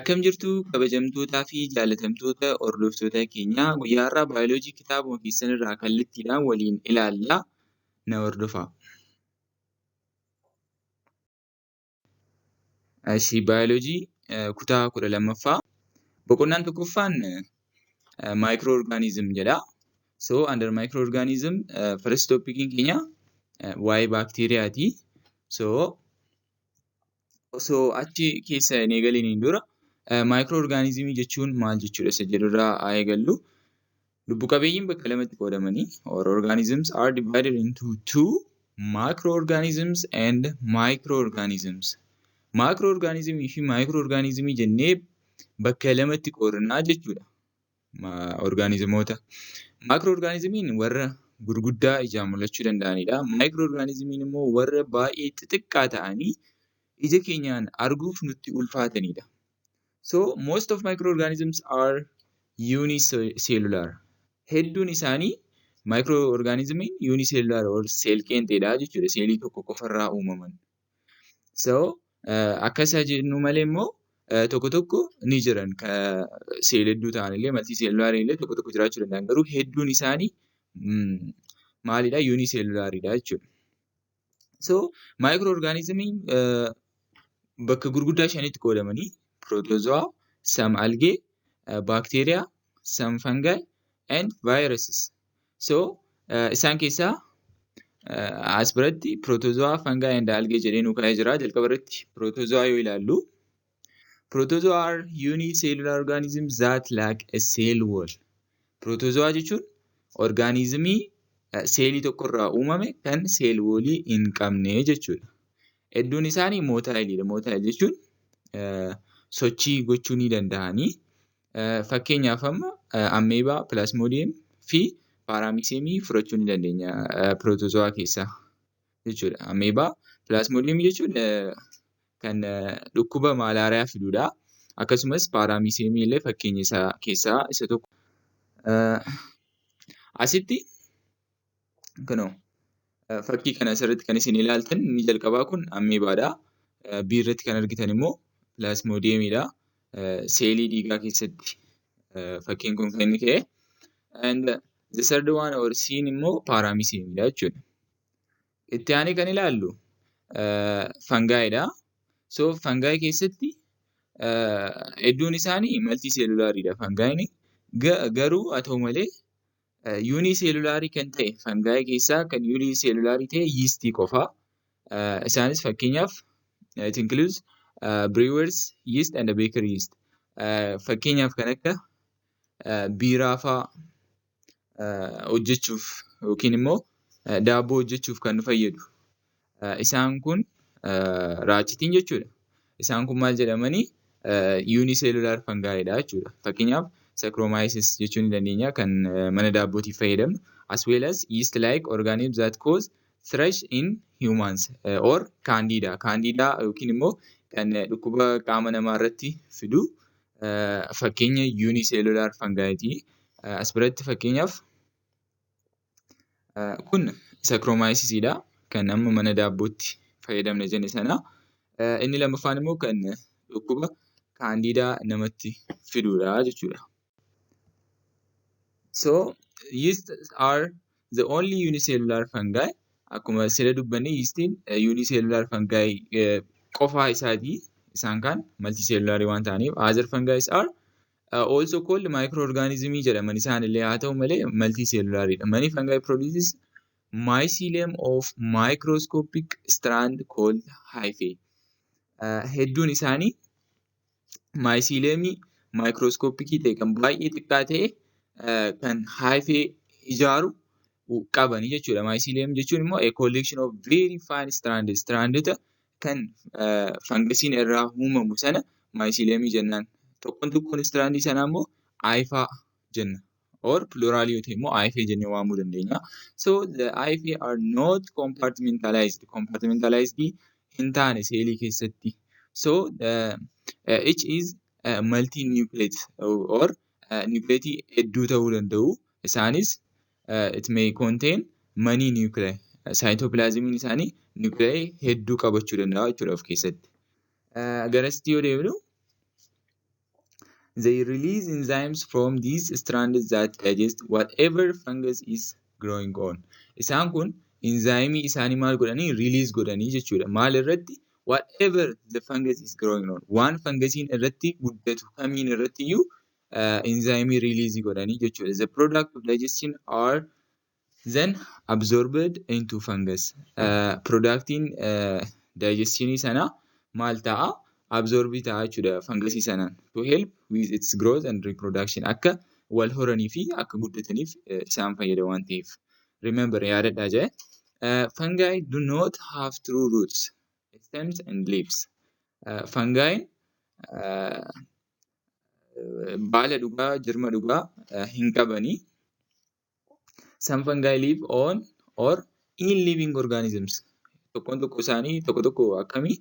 Akkam jirtu, kabajamtootaa fi jaallatamtoota hordoftoota keenyaa? Guyyaa har'aa baayoloojii kitaabuma keessan irraa kallattiidhaan waliin ilaalla. Na hordofaa. Ashii, baayoloojii kutaa 12ffaa boqonnaan tokkoffaan microorganism jedha. So under microorganism, first topiciin keenya waa'ee baakteeriyaati. So osoo achi keessa hin eegaliniin dura microorganismii jechuun maal jechuudha isa jedhurraa haa eegallu. Lubbu qabeeyyiin bakka lamatti qoodamanii, or organisms are divided into two: macroorganisms and microorganisms. Macroorganismii fi microorganismii jennee bakka lamatti qoodnaa jechuudha. Orgaanizimoota. Macroorganismiin warra gurguddaa ijaan mul'achuu danda'anidha. Microorganismiin immoo warra baay'ee xixiqqaa ta'anii ija keenyaan arguuf nutti ulfaatanidha. So most of microorganisms are unicellular. Hedduun isaanii microorganismiin unicellular or cell qeenxeedha jechuudha. Seelii tokko qofarraa uumaman. So akkasa jennu malee immoo tokko tokko ni jiran, seel hedduu ta'an illee, multicellular illee tokko tokko jiraachuu danda'an, garuu hedduun isaanii maalidha? Unicellularidha jechuudha. So microorganismiin bakka gurguddaa shanitti qoodamanii: protozoa, some algae, bacteria, some fungi and viruses. So isaan keessaa as biratti protozoa, fungi and algae jedhee nu kaa'ee jira. Jalqaba irratti protozoa yoo ilaallu, protozoa are unicellular organisms that lack a cell wall. Protozoa jechuun orgaanizimii seelii tokkorraa uumame kan cell wallii hin qabne jechuudha. Hedduun isaanii motileiidha. Motile jechuun sochii gochuu ni danda'anii. Fakkeenyaaf amma amoeba, plasmodium fi parameciumii fudhachuu ni dandeenya protozoa keessaa jechuudha. Amoeba, plasmodiumii jechuun kan dhukkuba malaariyaa fidudha. Akkasumas parameciumii illee fakkeenya isaa keessaa isa tokko. Asitti kunoo fakkii kana asirratti kan isin ilaaltan inni jalqabaa kun amoebaadha. B irratti kan argitan immoo plasmodiumiidha. Seelii dhiigaa keessatti fakkiin kun kan inni ka'e. And the third one or C immoo parameciumiidha jechuudha. Itti aanee kan ilaallu fungiidha. So fungi keessatti hedduun isaanii multicellulariidha fungiin. Garuu haa ta'u malee unicellularii kan ta'e, fungi keessaa kan unicellularii ta'e yeastii qofa. Isaanis fakkeenyaaf it includes brewers yeast and bakery yeast. Fakkeenyaaf kan akka biiraa fa'aa hojjechuuf yookiin immoo daabboo hojjechuuf kan nu fayyadu. Isaan kun raacitiin jechuudha. Isaan kun maal jedhamanii? Unicellular fungiidha jechuudha. Fakkeenyaaf Saccharomyces jechuu ni dandeenya, kan mana daabbootiif fayyadamnu, as well as yeast like organisms that cause thrush in humans or candida. Candida yookiin immoo kan dhukkuba qaama namaa irratti fidu fakkeenya unicellular fungiiti. As biratti fakkeenyaaf kun Saccharomycesiidha. Kan amma mana daabbootti fayyadamna jenne sana. Inni lammaffaan immoo kan dhukkuba candida namatti fidudha jechuudha. So yeast are the only unicellular fungi. Akkuma sila dubbanne, yeastiin unicellular fungi qofaa isaati. Isaan kaan multicellularii waan ta'aniif. Other fungi are also called microorganism jedhaman, isaan illee haa ta'u malee multicellularidha. Many fungi produces mycelium of microscopic strand called hyphae. Hedduun isaanii myceliumii microscopicii ta'e, kan baay'ee xiqqaa ta'e, kan hyphae ijaaru qabani jechuudha. Mycelium jechuun immoo a collection of very fine strands, strandota kan fangasiin irraa uumamu sana myceliumii jennaan. Tokkoon tokkoon strandii sanaa immoo hypha jenna. Or plural yoo ta'e immoo hyphae jennee waamuu dandeenya. So the hyphae are not compartmentalized. Compartmentalized hin taane seelii keessatti. So each is multinucleate or nucleatii hedduu ta'uu danda'u. Isaanis it may contain many nuclei. Cytoplasmiin isaanii nuclei hedduu qabachuu danda'a jechuudha of keessatti. Garasitti yoo deebinu They release enzymes from these strands that digest whatever fungus is growing on. Isaan kun enzyme isaanii maal godhanii? Release godhanii jechuudha. Maal irratti? Whatever the fungus is growing on. Waan fangasiin irratti guddatu kamiin irratti iyyuu enzyme release godhanii jechuudha. The product of digestion are then absorbed into fungus. Productiin digestionii sana maal ta'a? Absorb ta'a jechuudha fangasii sanaan. To help with its growth and reproduction. Akka wal horanii fi akka guddataniif isaan fayyada waan ta'eef. Remember, yaadadhaa jee. Fungi do not have true roots, stems and leaves. Fungiin baala dhugaa, jirma dhugaa hin qabanii. Some fungi live on or in living organisms. Tokkoon tokko isaanii, tokko tokko akkamii,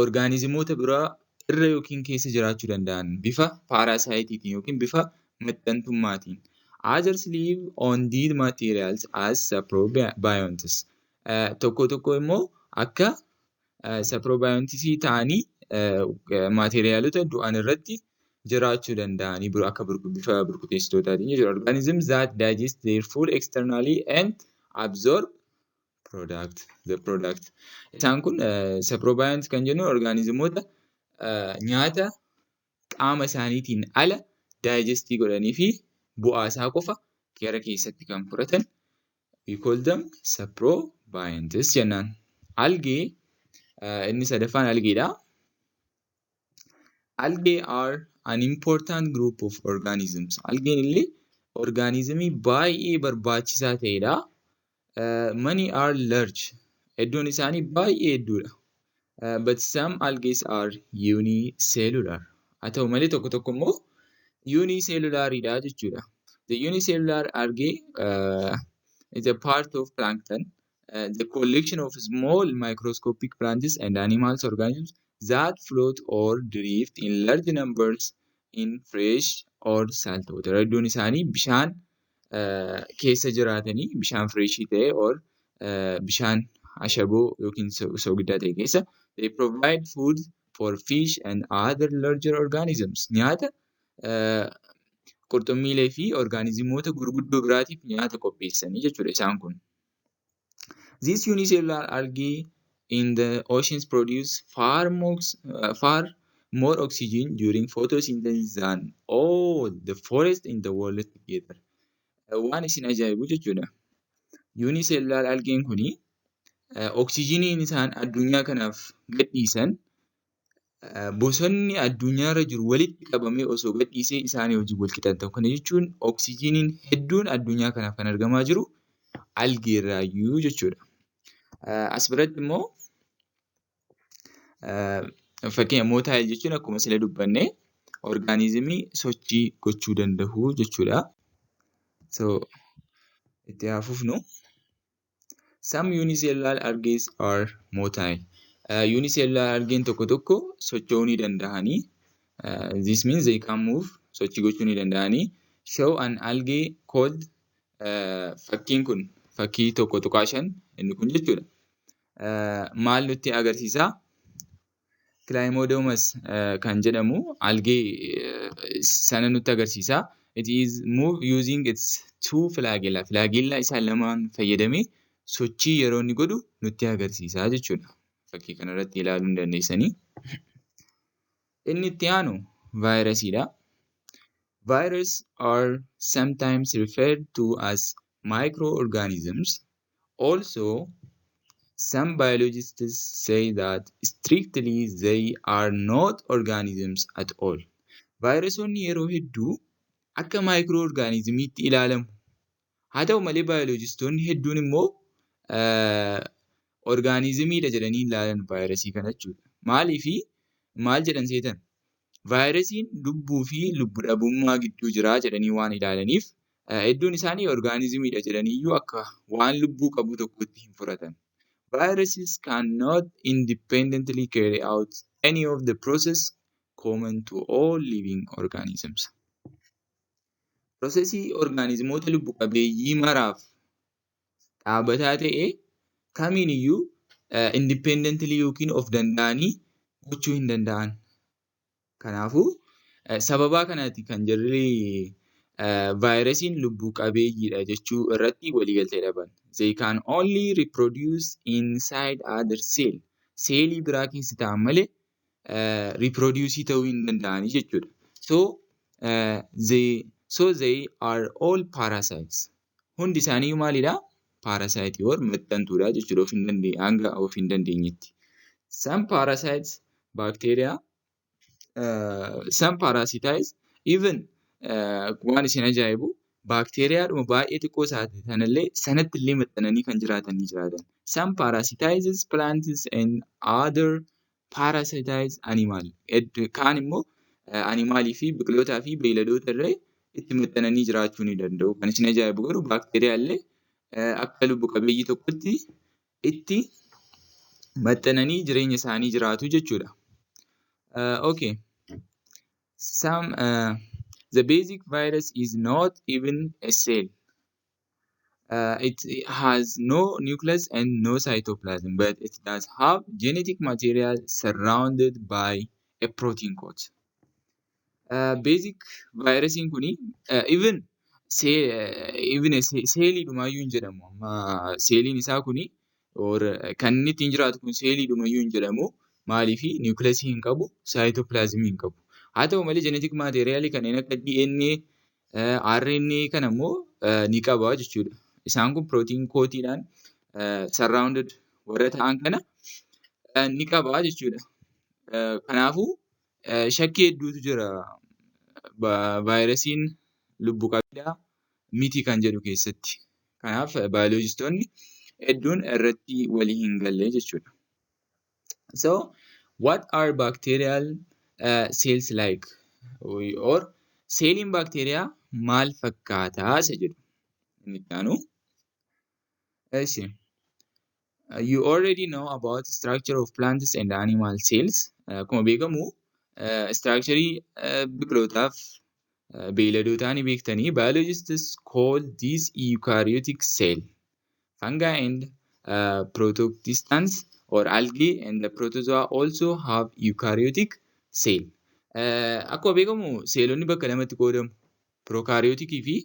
orgaanizimoota biraa irra yookiin keessa jiraachuu danda'an bifa parasiteiitiin yookiin bifa maxxantummaatiin. Others live on dead materials as saprobionts. Tokko tokko immoo akka saprobiontsii ta'anii maateriyaalota du'an irratti jiraachuu danda'anii akka bifa burkuteessitootaatiin jechuudha. Organisms that digest their food externally and absorb the product. Isaan kun saprobionts kan jennu orgaanizimoota nyaata qaama isaaniitiin ala digestii godhanii fi bu'aa isaa qofa gara keessatti kan fudhatan, we call them saprobionts jennaan. Algae, inni sadaffaan algeedha. Algae are an important group of organisms. Algeen illee orgaanizimii baay'ee barbaachisaa ta'edha. Many are large. Hedduun isaanii baay'ee hedduudha. But some algae are unicellular. Haa ta'u malee tokko tokko immoo unicellularidha jechuudha. The unicellular algae is a part of plankton, the collection of small microscopic plants and animals organisms that float or drift in large numbers in fresh or salt water. Hedduun isaanii bishaan keessa jiraatanii, bishaan freshii ta'e or bishaan ashaboo yookiin soogiddaa ta'e keessa. They provide food for fish and other larger organisms. Nyaata qurxummiilee fi orgaanizimoota gurguddoo biraatiif nyaata qopheessanii jechuudha isaan kun. These unicellular algae in the oceans produce far more oxygen during photosynthesis than all the forest in the world together. Waan isin ajaa'ibu jechuudha. Unicellular algeen kuni oksijiniin isaan addunyaa kanaaf gadhiisan bosonni addunyaarra jiru walitti qabamee osoo gadhiisee isaanii wajjin wal qixa hin ta'u. Kana jechuun oksijiniin hedduun addunyaa kanaaf kan argamaa jiru algeerraayyuu jechuudha. As biratti immoo fakkeenya motile jechuun akkuma sila dubbanne orgaanizimii sochii gochuu danda'u jechuudha. So itti haa fufnu. Some unicellular algae are motile. Unicellular algeen tokko tokko socho'uu ni danda'anii. This means they can move, sochii gochuu ni danda'anii. Show an algae called, fakkiin kun fakkii 1.5 inni kun jechuudha. Maal nutti agarsiisaa? Chlamydomonas kan jedhamu algee sana nutti agarsiisa. It is move using its two flagella. Flagella isaa lamaan fayyadamee sochii yeroo inni godhu nutti agarsiisa jechuudha. Fakkii kanarratti ilaaluu ni dandeessanii. Inni itti aanu vaayirasiidha. Virus are sometimes referred to as microorganisms. Also, some biologists say that strictly they are not organisms at all. Vaayirasoonni yeroo hedduu akka maayikiroo orgaanizimiitti ilaalamu. Haa ta'u malee baayoloojistoonni hedduun immoo orgaanizimiidha jedhanii hin ilaalan vaayirasii kana jechuudha. Maaliifii maal jedhan seetan? Vaayirasiin lubbuu fi lubbu dhabummaa gidduu jira jedhanii waan ilaalaniif, hedduun isaanii orgaanizimiidha jedhaniiyyuu akka waan lubbuu qabu tokkootti hin fudhatan. Viruses cannot independently carry out any of the process common to all living organisms. Processii orgaanizimoota lubbu qabeeyyii maraaf dhaabbataa ta'e kamiiniyyuu independently yookiin of danda'anii gochuu hin danda'an. Kanaafuu Sababaa kanaati kan jarri vaayirasiin lubbu qabeeyyiidha jechuu irratti waliigaltee dhaban. They can only reproduce inside other cell. Seelii biraa keessa ta'an malee reproduce ta'uu hin danda'anii jechuudha. So they are all parasites. Hundi isaanii maalidhaa? Parasite or maxxantuudha jechuudha of hin dandeenye, hanga of hin dandeenyetti. Some parasites bacteria, some parasitize even waan isin ajaa'ibu, baakteeriyaadhuma baay'ee xiqqoo taate sanallee sanatti illee maxxananii kan jiraatan ni jiraatan. Some parasitizes plants and other parasitize animal. Kaan immoo animalii fi biqilootaa fi beeyladoota illee itti maxxananii jiraachuu ni danda'u. Kan isin ajaa'ibu garuu baakteeriyaa illee akka lubbu qabeeyyii tokkotti itti maxxananii jireenya isaanii jiraatu jechuudha. Okay. Some the basic virus is not even a cell. It has no nucleus and no cytoplasm, but it does have genetic material surrounded by a protein coat. Basic vaayirasiin kuni even seeliidhumaayyuu hin jedhamu. Amma seeliin isaa kuni or kan inni ittiin jiraatu kun seeliidhumayyuu hin jedhamu. Maaliifi? Niwukileesii hin qabu, saayitoopilaazimii hin qabu. Haa ta'u malee, genetic materialii kanneen akka DNA, RNA kana immoo ni qaba jechuudha. Isaan kun protein coatiidhaan surrounded warra ta'an kana ni qaba jechuudha. Kanaafuu shakkii hedduutu jira vaayirasiin lubbu qabeeyyii miti kan jedhu keessatti. Kanaaf baayoloojistoonni hedduun irratti walii hin galle jechuudha. So what are bacterial cells like? Or seeliin baakteeriyaa maal fakkaataa isa jedhu inni itti aanu. Eshi. You already know about structure of plants and animal cells. Akkuma beekamu structure biqilootaaf beeyladootaa ni beektanii. Biologists call this eukaryotic cell. Fungi and protoctistans or algae and the protozoa also have eukaryotic cell. Akkuma beekamu seelonni bakka lamatti qoodamu. Prokaryootikii fi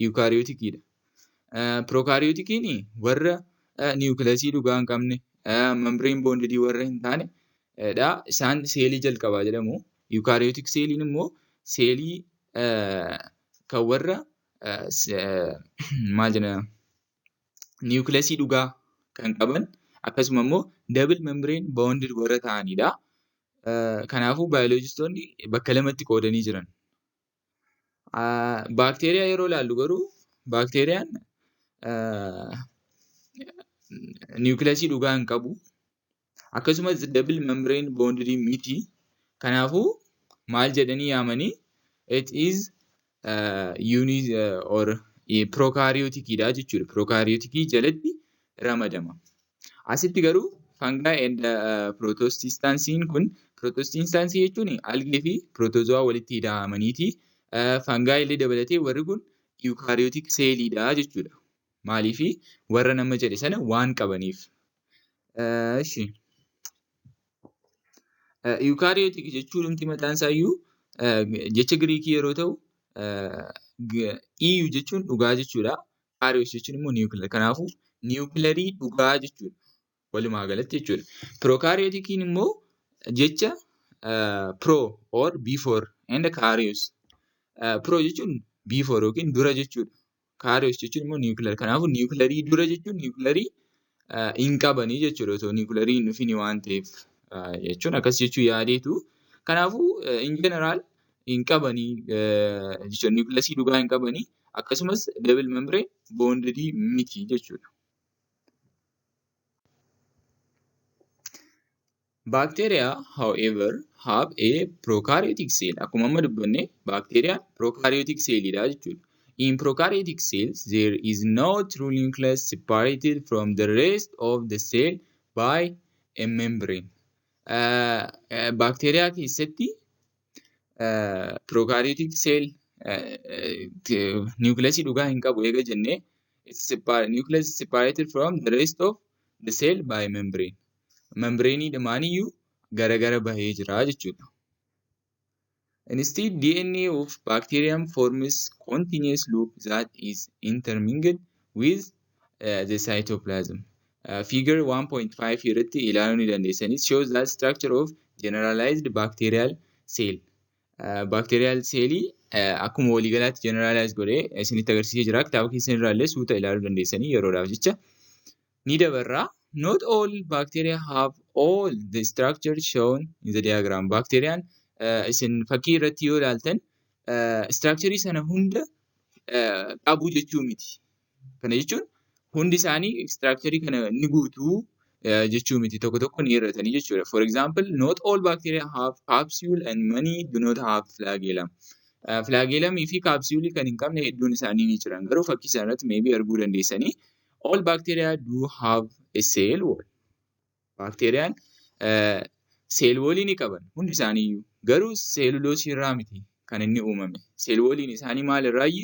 eukaryootikiidha. Prokaryootikiin warra niwukileesii dhugaa hin qabne, membrane boundedii warra hin taanedha. Isaan seelii jalqabaa jedhamu. Eukaryotic seeliin immoo seelii kan warra maal jedhama, niwukileesii dhugaa kan qaban, akkasuma immoo double membrane bounded warra ta'anidha. Kanaafuu baayoloojistoonni bakka lamatti qoodanii jiran. Baakteeriyaa yeroo ilaallu garuu baakteeriyaan niwukileesii dhugaa hin qabu. Akkasumas double membrane bounded miti. Kanaafuu maal jedhanii yaamanii? It is uni or prokaryootikiidha jechuudha. Prokaryootikii jalatti ramadama. Asitti garuu fungi and protostistansiin kun, protostistansii jechuun algee fi protozoa walitti hidhamaniiti. Fungi illee dabalatee warri kun eukaryotic seeliidha jechuudha. Maaliifii? Warra nama jedhe sana waan qabaniif. Eshi. Eukaryotic jechuun mataan isaayyuu jecha Giriikii yeroo ta'u, eu jechuun dhugaa jechuudha. Karyos jechuun immoo nuclear. Kanaafuu niwukilarii dhugaa jechuudha. Walumaa galatti jechuudha. Prokaryootikiin immoo jecha pro or before and karyos. Pro jechuun before yookiin dura jechuudha. Karyos jechuun immoo nuclear. Kanaafuu niwukilarii dura jechuun niwukilarii hin qabanii jechuudha. Otoo niwukilarii hin dhufin waan ta'eef jechuun akkas jechuu yaadeetu. Kanaafuu in general hin qabanii jechuudha. Niwukileesii dhugaa hin qabanii, akkasumas double membrane bonded miti jechuudha. Bacteria, however, have a prokaryotic cell. Akkuma amma dubbanne baakteeriyaan prokaryotic cellidha jechuudha. In prokaryotic cells, there is no true nucleus separated from the rest of the cell by a membrane. Baakteeriyaa keessatti prokaryotic cell niwukileesii dhugaa hin qabu eega jennee, nucleus is separated from the rest of the cell by membrane. Membraneii dhumaaniyyuu garagara bahee jira jechuudha. Instead, DNA of bacterium forms continuous loop that is intermingled with the cytoplasm. Figure 1.5 irratti ilaaluu ni dandeessanii, shows that structure of generalized bacterial cell. Bacterial cellii akkuma waliigalaatti generalize godhee isinitti agarsiisee jira. Kitaaba keessan irraa illee suuta ilaaluu dandeessanii, yeroodhaaf jecha ni dabarraa. Not all bacteria have all the structures shown in the diagram. Bacteriaan isin fakkii irratti yoo ilaaltan structure sana hunda qabu jechuu miti. Kana jechuun hundi isaanii structure kana ni guutuu jechuu miti. Tokko tokko ni hir'atanii jechuudha. For example, not all bacteria have capsule and many do not have flagellum. Flagellumii fi capsule kan hin qabne hedduun isaanii ni jiran. Garuu fakkii sana irratti maybe arguu dandeessanii. All bacteria do have a cell wall. Baakteeriyaan cell wallii ni qaban hundi isaaniiyyuu. Garuu seeluloosii irraa miti kan inni uumame. Cell walliin isaanii maal irraayi?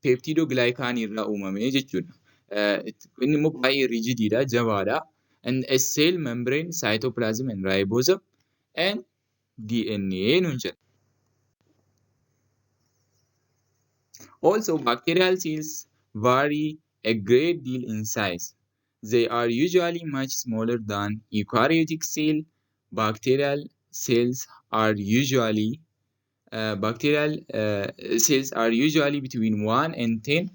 Peptidoglycanii irraa uumame jechuudha. Inni immoo baay'ee rigidiidha, jabaadha. And a cell membrane, cytoplasm and ribosome and DNA nuun jedha. Also, bacterial cells vary a great deal in size. They are usually much smaller than eukaryotic cell. Bacterial cells are usually between 1 and 10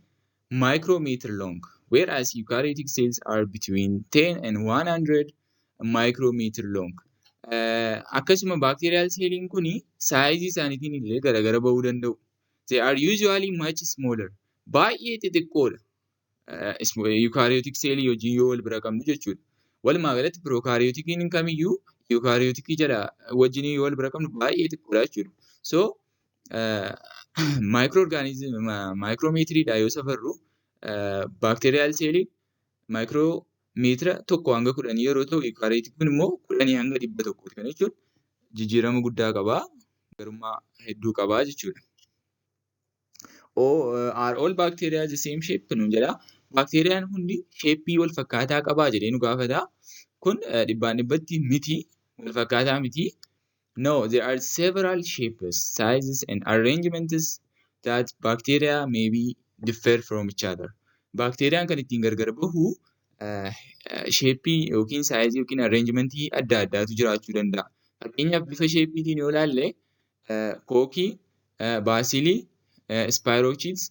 micrometer long, whereas eukaryotic cells are between 10 and 100 micrometer long. Akkasuma bacterial celliin kuni sizeii isaaniitiin illee garagara bahuu danda'u. They are usually much smaller. Baay'ee xixiqqoodha. Eukaryotic cellii wajjin yoo wal bira qabnu jechuudha. Walumaa galatti prokaryoticiin kamiyyuu eukaryoticii jala wajjin yoo wal bira qabnu baay'ee xiqqoodha jechuudha. So micrometeriidhaan yoo safarru, bacterial celliin micrometera 1 hanga 10 yeroo ta'u, eukaryoticiin immoo 10 hanga 100ti. Kana jechuun jijjiirama guddaa qabaa. Garummaa hedduu qabaa jechuudha. Are all bacteria the same shape nuun jedhaa. Baakteeriyaan hundi shapeii wal fakkaataa qabaa jedhee nu gaafata. Kun dhibbaan dhibbatti miti. Wal fakkaataa miti. No, there are several shapes, sizes and arrangements that bacteria may be differ from each other. Baakteeriyaan kan ittiin gargar bahu shapeii yookiin sizeii yookiin arrangementii adda addaatu jiraachuu danda'a. Fakkeenyaaf, bifa shapeiitiin yoo ilaalle, cocci, bacilli, spirochetes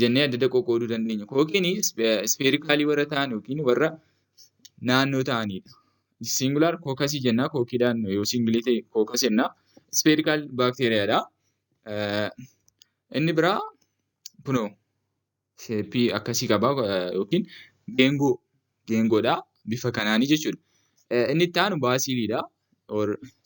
jennee adda adda qoqqooduu dandeenya. Cocciin sphericalii warra ta'an yookiin warra naannoo ta'anidha. Singular coccusii jenna. Cocciidhaan yoo singleii ta'e coccus jenna. Spherical baakteeriyaadha. Inni biraa kunoo shapeii akkasii qaba yookiin geengoo geengoodha. Bifa kanaanii jechuudha. Inni itti aanu bacilliidha.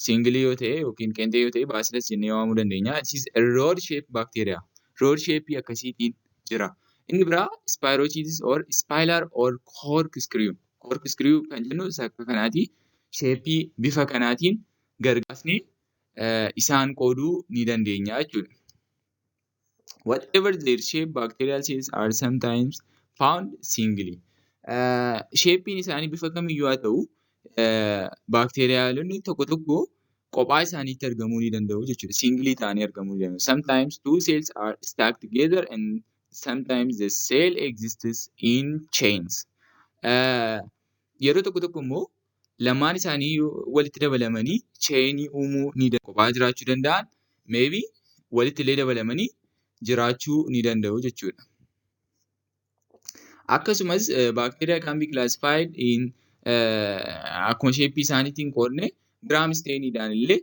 Singleii yoo ta'e yookiin qeenxee yoo ta'e bacillus jennee waamuu dandeenya. It is a rod shaped bacteria. Rod shape akkasiitiin jira. Inni biraa spirochetes or spiral or corkscrew. Corkscrew kan jennu isa akka kanaati. Shapeii bifa kanaatiin gargaarsaa isaan qooduu ni dandeenya jechuudha. Whatever their shape, bacterial cells are sometimes found singly. Shapeiin isaanii bifa kamiyyuu haa ta'u, baakteeriyaalonni tokko tokko kophaa isaaniitti argamuu ni danda'u jechuudha. Singleii ta'anii argamuu ni danda'u. Sometimes two cells are stuck together and sometimes the cell exists in chains. Yeroo tokko tokko immoo lamaan isaanii walitti dabalamanii chainii uumuu ni danda'u. Kophaa jiraachuu danda'an, maybe walitti illee dabalamanii jiraachuu ni danda'u jechuudha. Akkasumas bacteria can be classified in akkuma shapeii isaaniitiin qoodne, gram stainiidhaan illee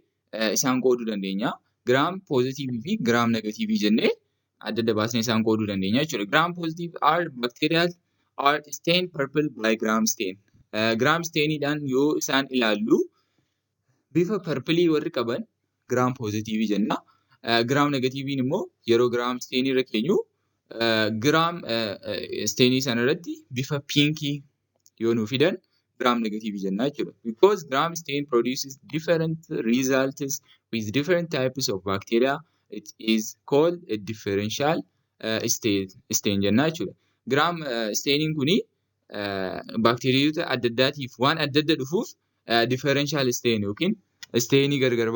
isaan qooduu dandeenya. Gram positiveii fi gram negativeii jennee adda adda baasnee isaan qooduu dandeenya jechuudha. Gram positive are bacteria are stained purple by gram stain. Gram stainiidhaan yoo isaan ilaallu, bifa purpleii warri qaban gram positiveii jenna. Gram negativeiin immoo yeroo gram stainii irra keenyu, gram stainii sana irratti bifa pinkii yoo nuu fidan, gram negativeii jenna jechuudha. Because gram stain produces different results with different types of bacteria, it is called a differential stain jenna jechuudha. Gram stainiin kuni baakteeriyoota adda addaatiif waan adda adda dhufuuf, differential stain yookiin stainii gargar